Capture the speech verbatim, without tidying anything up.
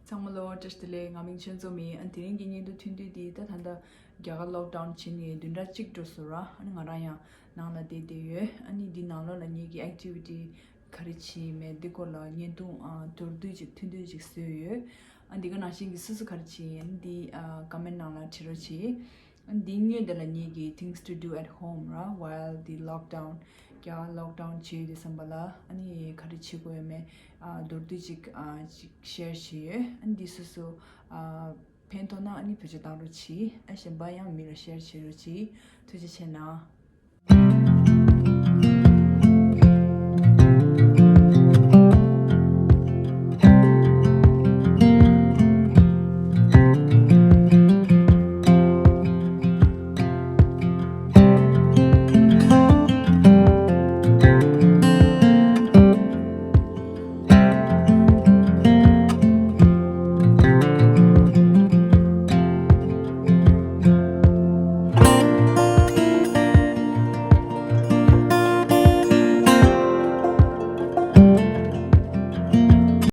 ཚང་མ་ལོ་བཀྲ་ཤིས་བདེ་ལེགས། ང་མིང་ཆོས་འཛོམས་ཡིན། ཨ་དེ་རིང་གི་བརྙན་ཐུང་ཐུང་ཐུང་འདི་ད་ད་ལྟ་རྒྱ་གར་ལོག་ཌའུན་བྱས་ནས་བདུན་ཕྲག་གཅིག་འགྲོ་སོང་ར། ཨ་ནི་ང་རང་ཡང་ནང་ལ་བསྡད་བསྡད་ཡོད། ཨ་ནི་འདི་ནང་ལོགས་ལ་ངེད་ཀྱི་ཨེག་ཊི་བི་ཊི་ག་རེ་བྱས་ཡིན་མེད་འདི་སྐོར་ལ་བརྙན་ཐུང་ཨ་མདོར་བསྡུས་ཅིག་ཐུང་ཐུང་ཅིག་བཟོས་ཡོད། ཨ་འདི་ག་ནང་བཞིན་གྱི་སུ་སུ་ག་རེ་བྱས་ཡིན་འདི་ཨ་ཀོ་མེན་ཊི་ནང་ལ་བྲིས་རོགས་བྱེད། འདི་སྔོན་དེ་ལ་ངེད་ཀྱི་things to do at home ར། While the lockdown རྒྱ་གར་ལོག་ཌའུན་བྱས་ཡོད་དུས་ཙམ་པ་ལ་ཨ་ནི་ག་རེ་བྱེད་དགོས་ཡོད་མེད་ཨ་མདོར་བསྡུས་ཅིག་ཨ་ཅིག་ཤེར་བྱས་ཡོད། ཨ་ནི་འདི་སོ་སོ་ཨ་ཕན་ཐོགས་ན་ཨ་ནི་བེད་སྤྱོད་བཏང་རོགས་གྱིས། ཨ་གཞན་པ་ཡང་མི་ལ་ཤེར་བྱེད་རོགས་གྱིས། ཐུགས་རྗེ་ཆེ་གནང་།